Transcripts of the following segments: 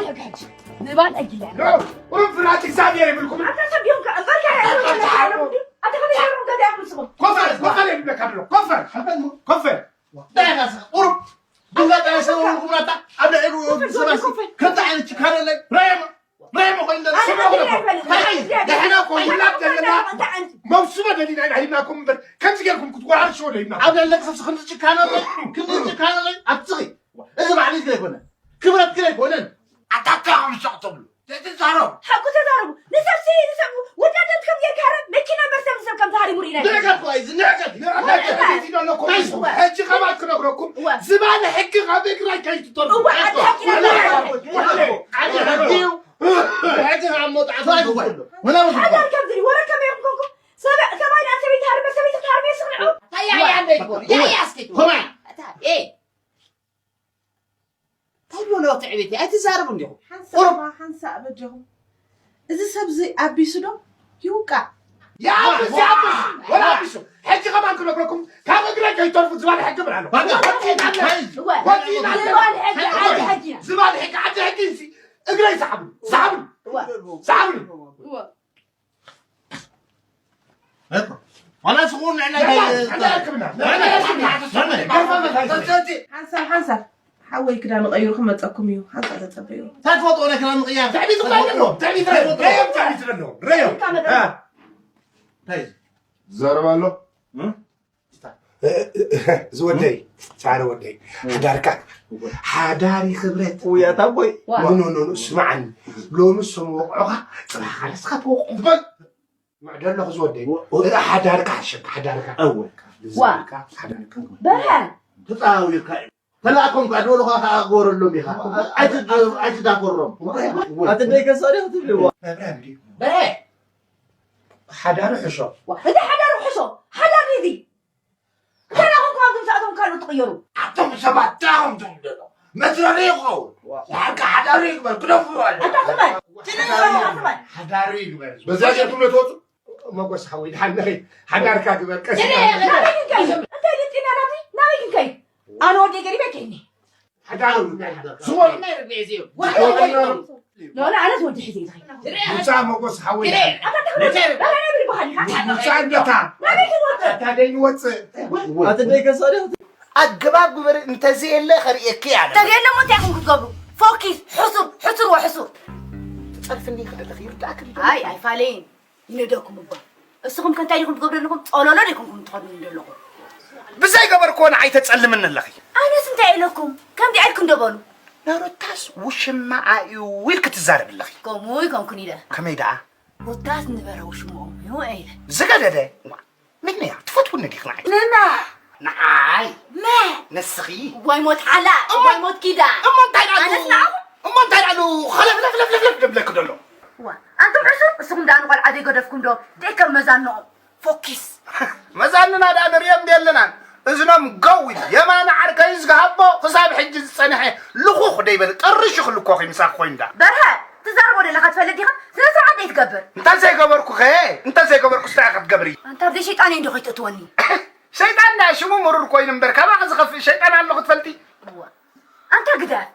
ሕጂ፣ ሕጂ። ንባል ኣጊላ። ቁሩብ ፍርሃት እግዚኣብሔር የብልኩም። ኣታ ሰብ ዲኹም ከ-፣ እምበርከ ኣታ ከመይ ገይሮም ገዛ ይኹም ንስኹም? ኮፈር፣ ኮፈር የብለካ ኣሎ። ኮፈር፣ ኮፈር። እንታይ ኢኻ ስኻ? ቁሩብ። ድንጋይ ጣይ ሰብ ሆንኩም ኣታ ኣብ ልዕሊ ኮፈር፣ ሰባሲ ኮፈር። ከምዚ ዓይነት ጭካነ ኣለይ። ራየማ፣ ራየማ ኮይኑ ዘሎ ኣታ ስምዑ ከመይ ኣለኩም። ገይሮም እንታይ? ደሕና እኮ ይላብ ዘለና። እንታይ ዓይነት? መብስሎ ደሊና ኢና ሂብናኩም እምበር፣ ከምዚ ጌርኩም ክትወራርሽዎ ደሊና። ኣብ ልዕሊ ሰብ ክንዲ ጭካነ ኣለይ፣ ክንዲ ጭካነ ኣለይ፣ ኣብፅኺ። እዚ ባዕሉ ይግረ ኣይኮነን። ክብረት ግረ ኣይኮነን። ኣታ እንታይ ኢኹም ሸቕ ትብሉ? ዘይትዛረቡ። ሓቁ ተዛረቡ። ንሰብሲ፣ ንሰብ ወዳደት ከም ጌርካ ሃረም መኪና መርሰ ንሰብ ከም ዝሃሪሙ ርኢና ኢና። ንዕቀት እኮ እዩ፣ እዚ ንዕቀት እዩ። ንዕቀት እዩ። እዚ ዘሎ እኮ እዩ። ሕጂ ከማን ክነግረኩም፣ እወ። ዝባን ሕጊ ካብ እግራ ከይትጠርፉ። እወ፣ ዓዲ ሓቂ ኢና። ዓዲ ሕጊ እዩ። ሕጂ ካብ መውጣዕቱ ኣይትውሰዱ። ወላ ወላ። ሓዳር ከም ዝሪ፣ ወረ ከመይ ኢኹም ኮንኩም? ሰብ-፣ ሰብኣይ ናብ ሰበይቲ ሃርመ፣ ሰበይቲ ክትሃርመ ይስኽንዑ። ኣታ ያያ እንደ ይትበሉ። ያያ እስኪ ትበሉ። ከማን። ኣታ፣ ኤ። እንታይ ብሎ ትዕቢት? ኣይትዛረቡ እንዲኹም። ሓንሳእ ቁሩብ። እባ፣ ሓንሳእ በጃኹም። እዚ ሰብ እዚ ኣቢሱ ዶ? ይውቃዕ። ይኣብስ፣ ይኣብስ። ወላ ኣቢሱ። ሕጂ ከማን ክነግረኩም፣ ካብ እግረይ ከይተርፉ ዝባን ሕጊ ብላ ኣሎ። ባንዳ። ወፂእና ኣለና። እወ። ወፂእና ኣለና። ዝባን ሕጊ፣ ዓዲ ሕጊ። ዝባን ሕጊ፣ ዓዲ ሕጊ፣ እዚ እግረይ ሰሓብሉ፣ ሰሓብሉ፣ እወ። ሰሓብሉ። እወ። እኮ። ዋላ ስኹን ንዕና ለማ፣ እንታይ እንዳ ሕክምና፣ ለማ፣ ለማ፣ ለማ፣ ለማ፣ ለማ፣ ለማ። ሓንሳብ፣ ሓንሳብ። ሓወይ ክዳኑ ቀይሩ ክመጸኩም እዩ። ሓንሳብ ተጸበዩ። እንታይ ትፈልጥዎ ናይ ክዳን ምቕያር? ትዕቢት እኮ ኣለዎ። ትዕቢት ረዮ። ረዮም ትዕቢት ኣለዎ። ረዮም። እንታይ መደብ? እ። እንታይ እዩ? ዘረባ ኣሎ? እ? እዚ ወደይ፣ ጻዕሪ ወደይ፣ ሓዳርካ፣ ሓዳሪ ክብረት። ውይ፣ ኣታ ኣቦይ። ኖ፣ ኖ፣ ኖ፣ ኖ፣ ስማዕኒ። ሎሚ እሶም ወቕዑኻ፣ ጽባሕ ንስኻ ትወቕዑ። በል። ምዕዶ ኣለኹ ዝወደይ። ወ-፣ ወ-፣ ሓዳርካ ሓሸካ፣ ሓዳርካ። እወ። ልዝብካ፣ ሓዳርካ። በርሀ። ተጻዊርካ እዩ። ተላእኮም ከኣ ድበሉኻ ከኣ ግበረሎም ኢኻ። ኣይትድ-፣ ኣይትዳፈሮም። እወ። ኣቲ ደይ ከሳሪ ክትብልዎ። በርሀ እንድዩ። በርሀ። ሓዳሩ ሕሾ። ዋ፣ እዚ ሓዳሩ ሕሾ። ሓዳር እዚ። እንታይ ደኣ ኮንኩም ኣብ ዝምስኣቶም ካልኦት ትቕየሩ? ኣቶም ሰባት እንታይ እዮም ትብሉ ዘለኹም? መትረሪ ይኸውን። ዋ። ንዓካ ሓዳሩ ይግበር፣ ግደፍዎ ኣለ። ኣታ ስማይ፣ ትንሽ ሓዳሩ ይግበር። በዛ ሸርኩም ዶ ትወፁ? መጎስ ሓወይ፣ ድሓን ንኸይድ። ሓዳርካ ግበር፣ ቀስ ኢልካ። ናበይ ክንከይድ? እንታይ ልጢና ናብዚ? ናበይ ክንከይድ? ኣነ ወደይ ገሪበ ከይኒ። ሓዳሩ ይግበር። ዝወ-፣ ሎላ ኣነስ ወዲ ሒዘ ይትኸ። ውፃ መጎስ ሓወይ። ኣታ ተኽለ፣ ናበይ ይበሃል? ውፃ እንደታ። ናበይ ትወፅእ? ኣታ ደይ ንወፅእ። ኣቲ ደይ ከሳደ። ኣገባብ ግበሪ፣ እንተዘየለ ከርእየኪ እያ። እንተዘየለ እሞ እንታይ ኢኹም ክትገብሩ? ፎኪስ፣ ሕሱር፣ ሕሱር ወሕሱር። ትፀርፍኒ ክደለኺ ይርዳእክን። ኣይ፣ ኣይፋለይን። ይነደኩም እባ። እስኹም ከ እንታይ ዲኹም ትገብሩ ኣለኹም? ጸሎሎ ዲኹም ትኸድኑ ዘለኹም? ብዘይ ገበርክዎ ንዓይ ተጸልምኒ ኣለኺ። ኣነስ እንታይ ኢለኩም? ከምዚ ኢልኩም ዶ በሉ? ነሩታስ ውሽማኣ እዩ ኢልኪ ትዛረቢ ኣለኺ። ከምኡ ይኮንኩን ኢለ። ከመይ ደኣ? ሩታስ ነበረ ውሽምኦም እዩ ኢለ። ዝገደደ? ዋ፣ መን እያ? ትፈትውኒ ዲኺ ንዓይ? ንማ? ንዓይ? መ? ንስኺ? ዋይ ሞት ሓላ፣ እሞ፣ ዋይ ሞት ኪዳ። እሞ እንታይ ደኣ ኣነስ ንዓኹም? እሞ እንታይ ደኣ ኸለፍለፍለፍለፍ ድብለኪ ደሎ? ዋ፣ ኣንቱም ዕሱብ፣ እስኹም ደኣ ንቖልዓ ዘይገደፍኩም ዶ? ደይ ከም መዛንኦም። ፎኪስ። መዛንና ደኣ ንርእዮም ዶ የለናን? እዝኖም ገው ኢሉ፣ የማነ ዓርከይ ዝሃቦ ክሳብ ሕጂ ዝጸንሐ ልኹኽ ደይበለ፣ ጥርሽ ክልኮኺ ምሳኺ ኮይኑ ደኣ። በርሀ፣ ትዛረቦ ዘለኻ ትፈልጥ ዲኻ? ስነ ስርዓት ደይ ትገብር? እንተ ዘይገበርኩኸ? እንተ ዘይገበርኩስ እንታይ ኢኻ ክትገብሪ? ኣንታ ኣብ ዘይሸይጣነይ እንዶ ከይትእትወኒ። ሸይጣን ደኣ ሽሙ ምሩር ኮይኑ እምበር፣ ካባኺ ዝኸፍእ ሸይጣን ኣሎ ክትፈልጢ? እዋ። ኣንታ ግደፍ።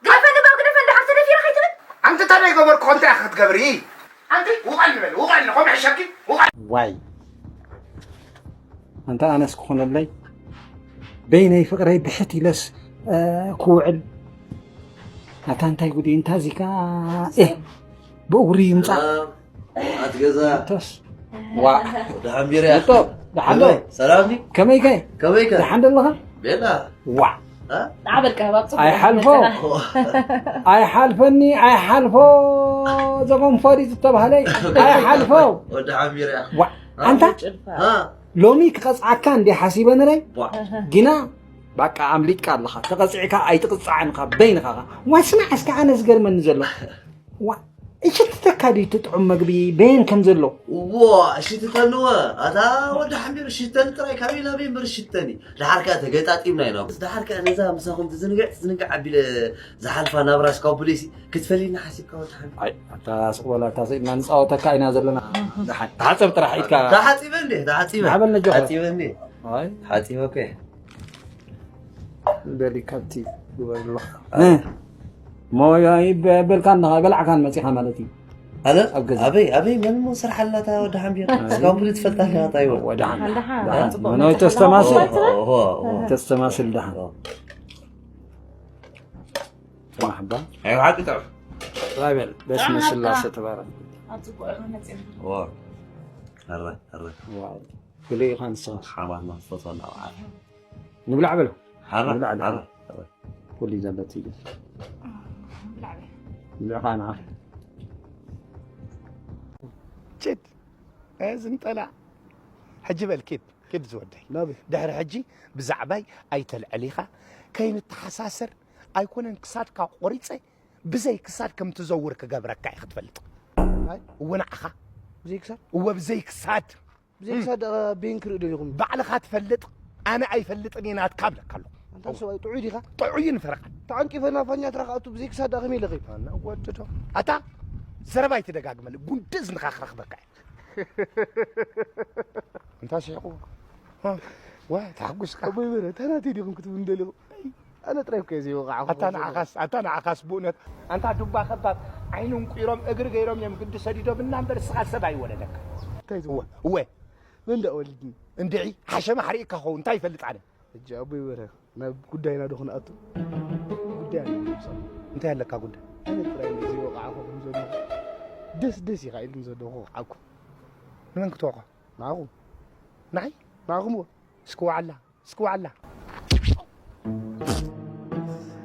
ግደፈኒ እባ፣ ግደፈኒ፣ ደሓር ተደፊረ ከይትብል። ኣንቲ እንታይ ገበርኩ? እንታይ ኢኻ ክትገብሪ? ኣንቲ ውቓል ንበል፣ ውቓል ንኾም ሕሸኪ፣ ውቓል። ዋይ። ኣንታ ኣነስ ክኾነለይ፣ በይነይ ፍቕረይ ብሕት ኢለስ፣ እ፣ ክውዕል። ኣታ እንታይ ጉድ እዩ፣ እንታ እዚ ከኣ፣ ኤህ፣ ብእግሪ ይምጻእ። ሰላም፣ ኣት ገዛ። ተስ። ዋ። ወዲ ሓምቢርያ። መጦ፣ ደሓን ዶ? ሰላም ዲ? ከመይ ከ? ከመይ ከ? ደሓን ዶ ኣለኻ? ቤላ። ዋ። እ? ደዓ በልካ፣ እባ ብጽቡቕ ኣይሓልፎ። መጸና። ኣይሓልፈኒ፣ ኣይሓልፎ። ዘጎንፈሪ ዝተባህለ ኣይሓልፎ። ወዲ ሓምቢርያ። ዋ። እ? ኣንታ? ጭልፋ። እ? ሎሚ ክቐጽዓካ እንዴ ሓሲበ ነረ? ዋ። ግና፣ ባቃ ኣምሊጥካ ኣለኻ። ተቐጺዕካ ኣይትቕጻዕን ኢኻ፣ በይንኻ ኻ። ዋ፣ ስማዕ እስከ ኣነ ዝገርመኒ ዘሎ። ዋ፣ እሽትተካ ድዩ እቲ ጥዑም መግቢ በየን ከም ዘሎ? ዎ፣ እሽትተኒ ወ። ኣታ ወዲ ሓምቢር፣ እሽተኒ ጥራይ፣ ካበይ ናበይ እምበር እሽተኒ። ደሓር ከኣ ተገጣጢምና ኢና። ደሓር ከኣ ነዛ ምሳኹም ትዝንግዕ፣ ትዝንግዕ ኣቢለ ዝሓልፋ ናብራ እስካብ ብለይሲ ክትፈልይና ሓሲብካ ወዲ ሓምቢር። ኣይ፣ ኣታ ስቕ በል፣ ኣታ ስኢልና ንጻወተካ ኢና ዘለና። ደሓን፣ ተሓጸብ ጥራሕ ኢድካ። ተሓጺበ እንዴ? ተሓጺበ። ደሓን በል ነጆ። ተሓጺበ እንዴ? ኣይ። ተሓጺበ እኮ እየ። ደሊካቲ ግበር ኣለኻ። እ። ሞያ ይበልካ እንዳ በላዕካን መጺኻ ማለት እዩ። ኣነ ኣብ ገዛ። ኣበይ ኣበይ መን ሞ ስራሕ ኣላታ ወደ ሓምቢር እስካሁን ብሉ ትፈልጣ ኣለካ እንታይ ይወ ወደ ሓምቢር። ደሓን። ደሓን። መኖይ ተስተማስል። ተስተማስል ደሓን። መርሓባ። ኣይ ሓቂ ተው። ራበል በስመ ስላሴ ተባረክ። ዋ። ኣረ ኣረ። ዋው። ብሉ ኢኻ ንስኻ። ሓማትና ትፈትወና። ንብላዕ በሎ። ሓራ፣ ንብላዕ ሓራ። ሓራ። ኩሉ እዩ ዘሎ እቲ እዩ። ብላዕ በል። ብልዕ ከዓ ንዓ። ችድ፣ እዚ እንጠላዕ። ሕጂ በል ኪድ፣ ኪድ ዝወደይ። ናበይ? ድሕሪ ሕጂ ብዛዕባይ ኣይተልዕል ኢኻ። ከይንተሓሳሰር ኣይኮነን ክሳድካ ቆሪፀ ብዘይ ክሳድ ከም ትዘውር ክገብረካ እየ ክትፈልጥ። ኣይ። እወ ንዓኻ። ብዘይ ክሳድ? እወ ብዘይ ክሳድ። ብዘይ ክሳድ ደኣ በይን ክርኢ ደሊኹም? ባዕልኻ ትፈልጥ፣ ኣነ ኣይፈልጥን እየ ናትካ እብለካ ኣለኹ። ኣንታ ሰብኣይ ጥዑይ ዲኻ? ጥዑይን ፈረቓን። ተዓንቂፈና ፋኛ ትራኻ ኣቱ ብዘይ ክሳድ ደኣ ከመይ ኢለ ኸይድ? ኣነ ወዲ ዶ? ኣታ ዘረባ ኣይትደጋግመኒ፣ ጉንዲ እዝንኻ ክረኽበካ እየ። እንታ ስሒቑ። ዋ፣ ተሓጒስካ። ኣቦይ በረ፣ እታ ናተይ ዲኹም ክትብሉ ደሊኹም? ኣነ ጥራይ እኮ እየ ዘይወቓዕኹ ኣታ ንዓኻስ፣ ኣታ ንዓኻስ ብእውነት። ኣንታ ዱባ ከባብ ዓይኑ እንቁይሮም እግሪ ገይሮም እዮም ግዲ ሰዲዶምና እምበር እስኻ ሰብ ኣይወለደካ። እንታይ ዝብሉ? እወ፣ እወ። መን ደኣ ወሊድኒ? እንድዒ፣ ሓሸማ ሓሪእካ ኸውን፣ እንታይ ይፈልጥ ኣነ? ሕጂ ኣቦይ በረ፣ ናብ ጉዳይና ዶ ክንኣቱ? ጉዳይ ኣለና ምሳኹም። እንታይ ኣለካ ጉዳይ? ኣነ ጥራይ እየ ዘይወቓዕኹ ከም ዘለኹ። ደስ ደስ ኢኻ ኢሉኒ ዘለኹ ወቓዕኩ። ንመን ክትወቕዖ? ንዓኹም። ንዓይ? ንዓኹም እወ። እስኪ ወዓላ። እስኪ ዋዕላ።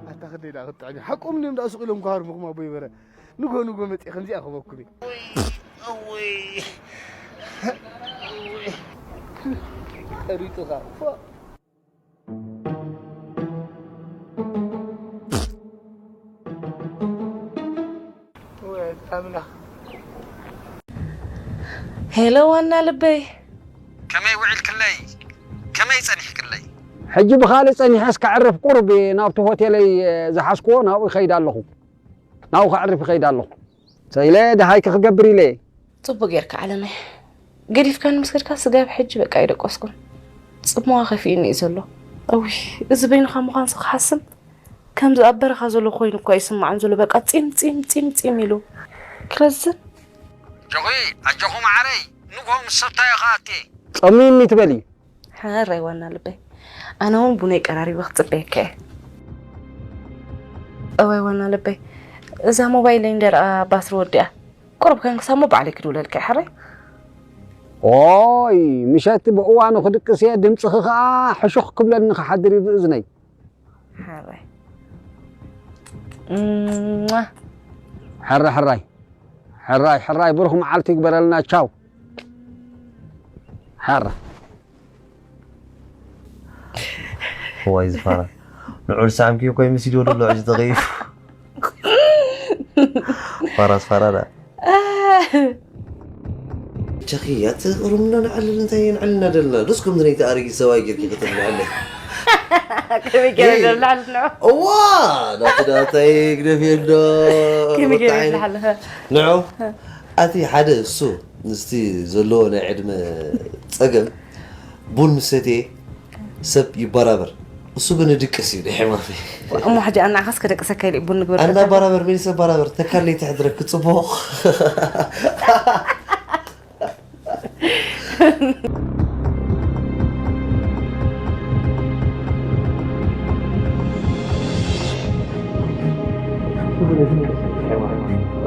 ኣታ ክንደይ ደኣ ክትጥዕም እዩ። ሓቆም እዮም ደኣ ስቕ ኢሎም ክሃርሙኹም ኣቦይ በረ። ንጎ ንጎ መጺአ ከምዚኣ ክበኩም እዩ። እውይ፣ እውይ፣ እውይ። ቀሪጡኻ። ፎእ። ወይ ኣምላኽ። ሄሎ ዋና ልበይ። ከመይ ውዒልክለይ? ከመይ ጸኒሕክለይ? ሕጂ ብኻልእ ጸኒሐስ ከዕርፍ ቁሩብ ናብቲ ሆቴለይ ዝሓዝክዎ ናብኡ ይኸይድ ኣለኹ። ናብኡ ከዕርፍ ይኸይድ ኣለኹ። ሰኢለ ደሃይኪ ክገብር ኢለ እየ። ጽቡቅ ጌርካ ዓለመይ። ገዲፍካኒ ምስ ከድካ ስጋብ ሕጂ በቃ ኣይደቀስኩን። ጽምዋ ከፊኡኒ እዩ ዘሎ። እውይ፣ እዚ በይንኻ ምዃንስ ክሓስም ከምዚ ኣብ በረኻ ዘሎ ኮይኑ እኳ ይስምዓን ዘሎ፣ በቃ ጺም፣ ጺም፣ ጺም፣ ጺም ኢሉ ክረዝን። ኣጆኺ፣ ኣጆኺ መዓረይ፣ ንግሆ ምስ ሰብታዮ ከኣ ኣትየ። ጸሚኒ ትበሊ? ሕራይ ዋና ልበይ፣ ኣነ እውን ቡነይ ቀራሪበ ክጽበየካ እየ። እዋይ ዋና ልበይ፣ እዛ ሞባይለይ እንደ ደኣ ባትሪ ወዲኣ፣ ቁሩብ ከንክሳ እሞ ባዕለይ ክድውለልካ እየ ሕራይ። ኦይ፣ ምሸት ብእዋኑ ክድቅስ እየ፣ ድምጽኺ ከኣ ሕሹኽ ክብለኒ ክሓድር እዩ ብእዝነይ። ሕራይ። እምዋ። ሕራይ፣ ሕራይ። ሕራይ፣ ሕራይ፣ ብሩኽ መዓልቲ ይግበረልና። ቻው። ሕራይ። እዋይ፣ ዝፋራ። ልዑል ሳዕምኪ እኮ ይምስል ይወዱ ኣሎ፣ ሕጂ ተኸይፉ። ፋራስ ፋራ ዳ። ቸኺ፣ ኣቲ ሩምና ንዓልል እንታይ ንዓልና ደልና? ዶስ ከም ዝነይቲ ኣረጊት ሰብኣይ ጌርኪ ክትብልዓለይ። ከመይ ገይረ እይ። ደብላዕልና? እዋ፣ ናቲ ዳታይ ግደፍ የሎ። ከመይ ገይረ ሩታ ዓይኒ። ደብላዕለኸ? ንዑ፣ ኣቲ ሓደ እሱ ምስቲ ዘለዎ ናይ ዕድመ ጸገም ቡን ምስ ሰትየ ሰብ ይበራበር። እሱ ግን ድቅስ እዩ፣ ንሕማም እዩ። እሞ ሕጂ ኣናኻስ ከደቅሰካ ኢለ ቡን ንግበር ኣንዳ በራበር፣ ምን ሰብ በራበር፣ ተካለይ ትሕድረክ ጽቡቕ።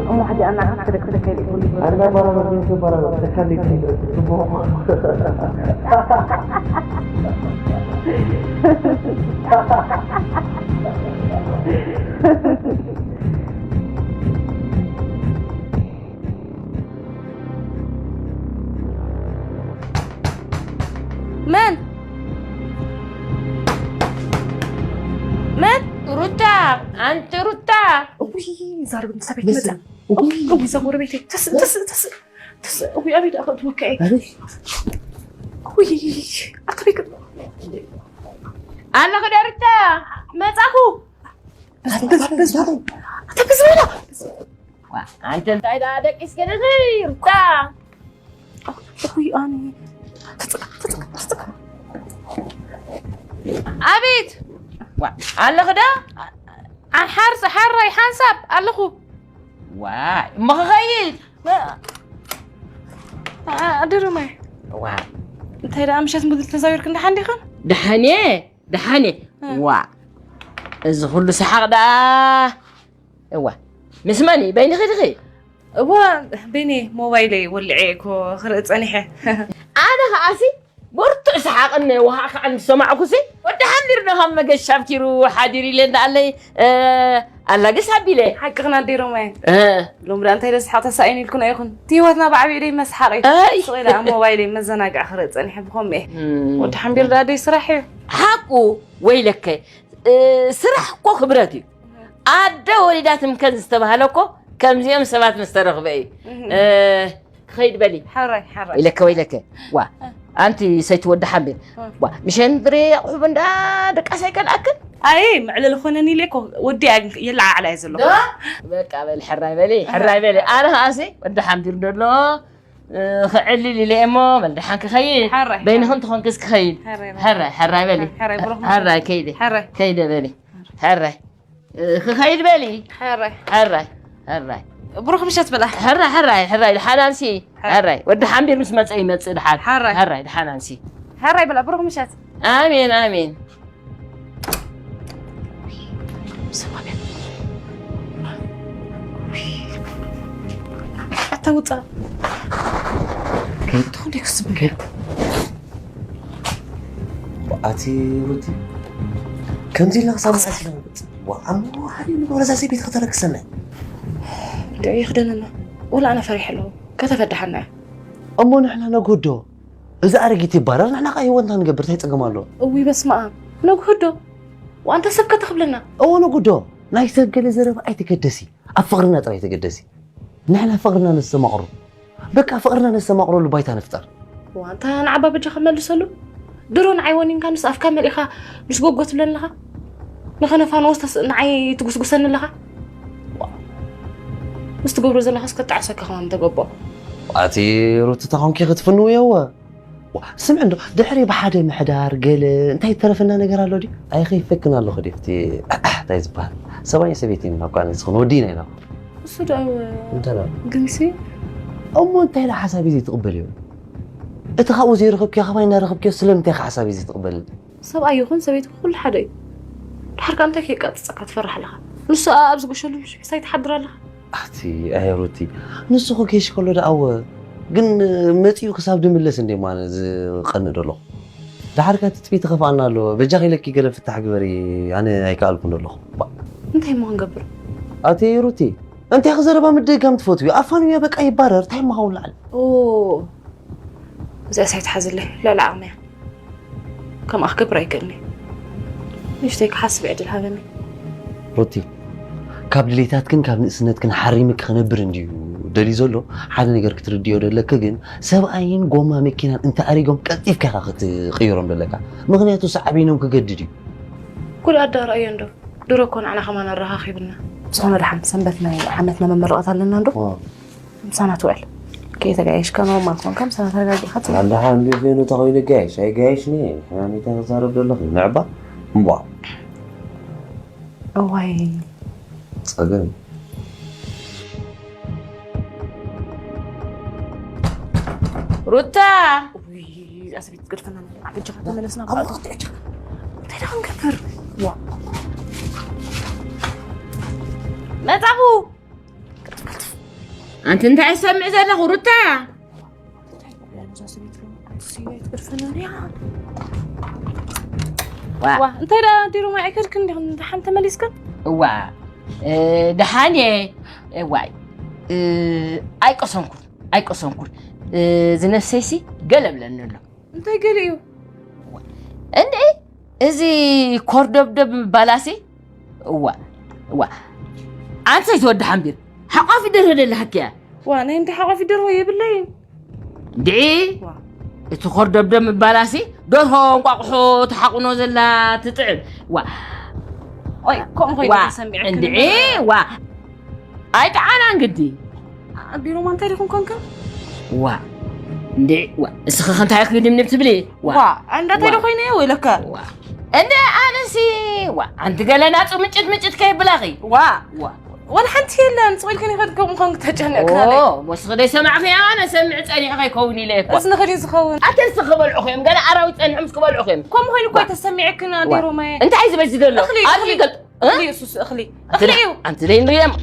እሞ ሕጂ ኣና ክደክ ክደክ ኣይልእ ይብሉ ይብሉ። ኣና ባራ ባራ ዘይተ ባራ ባራ ተካሊ ጽቡቕ። መን? መን? ሩታ፣ ኣንቲ ሩታ። እውይ፣ ዛረብ ሰበይቲ መጽኣ። እውይ፣ እዛ ጎረቤተይ። ተስ-፣ ተስ-፣ ተስ-፣ ተስ-፣ እውይ፣ ኣበይ ደኣ ከእትወካ እየ? ኣበይ? እውይ፣ ኣከበይ ከ-፣ ኣለኺ ዶ ሩታ? መጻኹ። በዝ-፣ በዝ-፣ በዝ-፣ ኣታ በዝ በላ። ዋ፣ ኣንቲ እንታይ ደኣ ደቂስኪ ዲኺ ሩታ? እኹይ ኣነ። ተጸጋ፣ ተጸጋ፣ ተጸጋ። ኣቤት! ዋ፣ ኣለኺ ዶ? ኣንሓርስ ሓራይ ሓንሳብ ኣለኹ። ዋይ እሞ ክኸይድ። ኣድርማይ። ዋ እንታይ ደኣ ምሸት ምድሪ ተዛዊርክ እንዳ ሓንዲኽን? ደሓን እየ። ደሓን እየ። ዋ እዚ ኩሉ ሰሓቕ ደኣ። እዋ ምስ መን እዩ? በይንኺ ድኺ? እዋ በይነይ ሞባይለይ ወልዐ እኮ ክርኢ ጸኒሐ። ኣነ ከዓሲ ብርቱዕ ሰሓቕን ውሃ ከዓን ዝሰማዕኩሲ ወዲ ሓንቢር ዶ ካብ መገሻ ኣብኪሩ ሓዲሩ ኢለ እንዳኣለይ ኣላግስ ኣቢለ። ሓቅኽን ኣዴሮማይ። እ። ሎም ደኣ እንታይ ደስሓቕ ተሳኢኑ ኢልኩን ኣይኹን። እቲ ህይወትና ብዓብዩ ደይ መስሓቕ እዩ። ኣይ። ስቕ ኢለ ኣብ ሞባይለይ መዘናግዒ ክርኢ ጸኒሐ ብኸምኡ እየ። እም። ወዲ ሓንቢር ደኣ ደይ ስራሕ እዩ። ሓቁ ወይለከ፣ እ፣ ስራሕ እኮ ክብረት እዩ። ኣደ ወሊዳ ትምከን ዝተባህለ እኮ ከምዚኦም ሰባት ምስ ተረኽበ እዩ። እህ። እ፣ ክኸይድ በሊ። ሓራይ፣ ሓራይ። ወይለከ፣ ወይለከ። ዋ፣ ኣንቲ ሰይቲ ወዲ ሓንቢር። ዋ፣ ምሸን ድሬ ኣቑሑ እንዳ ደቃስ ኣይከልኣክን? ኣይ፣ መዕለሊ ኾነኒ ኢለ እኮ ወዲ የለዓዕላ እየ ዘለኹ። ዶ? በቃ በሊ፣ ሕራይ በሊ፣ ሕራይ በሊ። ኣነ ከኣሲ ወዲ ሓንቢር ደሎ፣ እ፣ ክዕልል ኢለ እየ እሞ፣ በል ደሓን ክኸይድ። ሓራይ፣ በይንኽን ሓራይ። ትኾንክስ ክኸይድ። ሓራይ፣ ሓራይ። ሕራይ፣ ሕራይ በሊ። ሓራይ፣ ብሩኽ ምሸት። ሕራይ ከይደ። ሓራይ። ከይደ በሊ። ሕራይ። እ፣ ክኸይድ በሊ። ሕራይ። ሕራይ፣ ሕራይ። ብሩኽ ምሸት በላ። ሕራይ፣ ሕራይ፣ ሕራይ፣ ደሓን ኣምሲ። ሕራይ። ሕራይ። ወዲ ሓንቢር ምስ መጸ ይመጽእ ደሓን። ሕራይ። ሕራይ፣ ደሓን ኣምሲ። ሕራይ በላ፣ ብሩኽ ምሸት። ኣሜን፣ ኣሜን። ኣታ ውጻእ። ከይድ። ትኹን ደይ ክስብል። ከይድ። ኣቲ ሩቲ፣ ከምዚ ኢልና ክሳብ መዓስ ኢና ክንቅጽል? ዋ፣ ኣሞ ሓደ ንግበረዛ ሰበይቲ ከተረክሰና። እንድዒ ይኽደነና። ወላ ኣነ ፈሪሐ ኣለኹ። ከተፈድሓና እያ። እሞ ንሕና ነግህዶ? እዚ ኣረጊት ይባረር፣ ንሕና ከኣ ህይወትና ንገብር፣ እንታይ ጸገም ኣለዎ? እውይ፣ በስመ ኣብ። ነግህዶ? ዋንታ ሰብ ከተኽብለና። እዎ፣ ነግህዶ? ናይ ሰብ ገለ ዘረባ ኣይትገደሲ። ኣብ ፍቕርና ጥራይ ተገደሲ። ንሕና ፍቕርና ነስተማቕሮ። በቃ ፍቕርና ነስተማቕረሉ ባይታ ንፍጠር። ዋንታ ንዓባ በጃ ከመልሰሉ። ድሮ ንዓይ ወኒንካ ምስ ኣፍካ መሊእኻ ምስ ጎጎ ትብለኒ ኣለኻ። ንኸነፋንዎስ ተስ-፣ ንዓይ ትጉስጉሰኒ ኣለኻ። ምስ ትገብሮ ዘለኻስ ከጣዕሰካ ከማን ተገቦ። ኣቲ ሩቲ ተኾንኪ ክትፍንውዮ እወ። ዋ፣ ስምዒ እንዶ፣ ድሕሪ ብሓደ ምሕዳር ገለ እንታይ ዝተረፈና ነገር ኣሎ ድዩ? ኣይ፣ ከይፈክን ኣለኹ ድዩ? እቲ እንታይ ዝበሃል? ሰብኣይን ሰበይትን ኢና እኳ ንስኹም ወዲና ኢና። እሱ ደኣ እወ። እንታይ ደኣ? ግንሲ? እሞ እንታይ ደኣ ሓሳብ እዩ ዘይትቕበልዮ? እቲ ካብኡ ዘይረኸብክዮ፣ ካባይ እናረኸብክዮ ስለምንታይ ከ ሓሳብ እዩ ዘይትቕበል? ሰብኣይ ይኹን ሰበይቲ ኩሉ ሓደ እዩ። ድሓር ከኣ እንታይ ከየቃጽጸካ ትፈርሕ ኣለኻ? ንሱ ኣብ ዝገሸሉ ምሽ ምሳይ ትሓድር ኣለኻ? ኣቲ ኣይ ሩቲ፣ ንሱ እኮ ጌሽ ከሎ ደኣ እወ፣ ግን መጺኡ ክሳብ ድምለስ እንዴ ማነ ዝቐንእ ደለኹ። ደሓር ከኣ ትጽቢት ይኸፍኣና ኣሎ። በጃኺ ኢለኪ ገለ ፍታሕ ግበሪ፣ ኣነ ኣይከኣልኩን ደለኹ። ባ- እንታይ እሞ ክንገብር? ኣቲ ሩቲ፣ እንታይ ክዘረባ ምድግጋም ትፈትዊ? ኣፋንውያ በቃ ይባረር፣ እንታይ እሞ ሃው ላዕሊ? ኦ፣ እዚኣስ ኣይትሓዝለይ፣ ልዕሊ ዓቕመያ። ከምኣ ክገብር ኣይክእልን'የ። ንእሽተይ ክሓስብ ዕድል ሃበኒ። ሩቲ፣ ካብ ድሌታትክን ካብ ንእስነትክን ሓሪምኪ ክነብር እንድዩ ደልዩ ዘሎ። ሓደ ነገር ክትርድዮ ደለኪ ግን፣ ሰብኣይን ጎማ መኪናን እንተኣሪጎም ቀልጢፍካ ኢኻ ክትቕይሮም ደለካ። ምኽንያቱ ሳዕቤኖም ክገድድ እዩ። ጉድ ኣዳ ረኣዮ እንዶ። ድሮ እኮ ንዓና ከማን ኣረኻኺብና። ዝኾነ ደሓን ሰንበት ናይ ዓመትና መመረቐት ኣለና እንዶ። ዋው። ምሳና ትውዕል። ከይተጋየሽካ ኖርማል ኮንካ ምሳና ተረጋጊእካ ትውዕል። ኣንዳ ሓንቢር ፌኑ ተኾይኑ ጋየሽ፣ ኣይጋየሽኒ። ሕማሚታ ክዛረብ ደለኹ። ንዕባ። እምቧ። እዋይ። ጸገም። ሩታ። ውይ፣ እዛ ሰበይቲ ትገድፈና። ኣብ እጃኻ ተመለስና። ኣብ እጃኻ። እንታይ ደኣ ክንገብር? ዋ። መጻኹ። ኣንቲ እንታይ እሰምዕ ዘለኹ ሩታ? ዋ። ዋ፣ እንታይ ደኣ ዲሩ ማይ ኣይከድክን ዲኹም? ደሓን ተመሊስክን? እዋ፣ እ፣ ደሓን እየ። እዋይ፣ እ፣ ኣይቀሰንኩን፣ ኣይቀሰንኩን። እ፣ ዝነፍሰይሲ ገለ ብለኒ ኣሎ። እንታይ ገሊኡ? እንዴ፣ እዚ ኮርደብደብ ምባላሲ? እዋ፣ እዋ። ኣንሰይ ትወዲ ሓምቢር፣ ሓቋፊ ደርሆ ደለሃኪያ? ዋ፣ ናይ እንዲ ሓቋፊ ደርሆ የብለይን። እንዴ፣ ዋ። እቲ ኮርደብደብ ምባላሲ፣ ደርሆ እንቋቑሖ ተሓቑኖ ዘላ ትጥዕም። ዋ። ኦይ፣ ከምኡ ኮይኑ ዋ፣ ተሰሚዐክኒ እንዴ፣ እምበር። ዋ። ኣይጠዓናን ግዲ። ኣቢሮማ እንታይ ዲኹም ኮንክን? ዋ። እንዴ፣ ዋ። እስኺ ከ እንታይ ኢኺ ግድምድም ትብሊ? ዋ። ዋ፣ እንዳታይ ዋ። ዶ ኮይነ እየ ወይለከ? ዋ። እንደ ኣነሲ ዋ ኣንቲ ገለ ናጹ ምጭት ምጭት ከይብላኺ ዋ ዋ ወላ ሓንቲ የለን ጽቂልክን ይኸድ ከም ምዃን ተጨነቅና ሞስኺ ደይ ሰማዕኺ ኣነ ሰምዕ ጸኒሑ ከይከውን ኢለ እኮ እዚ ንኽእል እዩ ዝኸውን ኣተንስ ክበልዑ እዮም ገለ ኣራዊት ጸኒሖም ክበልዑ እዮም ከምኡ ኮይኑ እኮ ተሰሚዕክን ኣዴሮማየ እንታይ ዝበዚ ዘሎ እኽሊ ኣብዚ እኽሊ ገልጥ እኽሊ እሱስ እኽሊ እኽሊ እዩ ኣንቲ ደይ ንሪኦም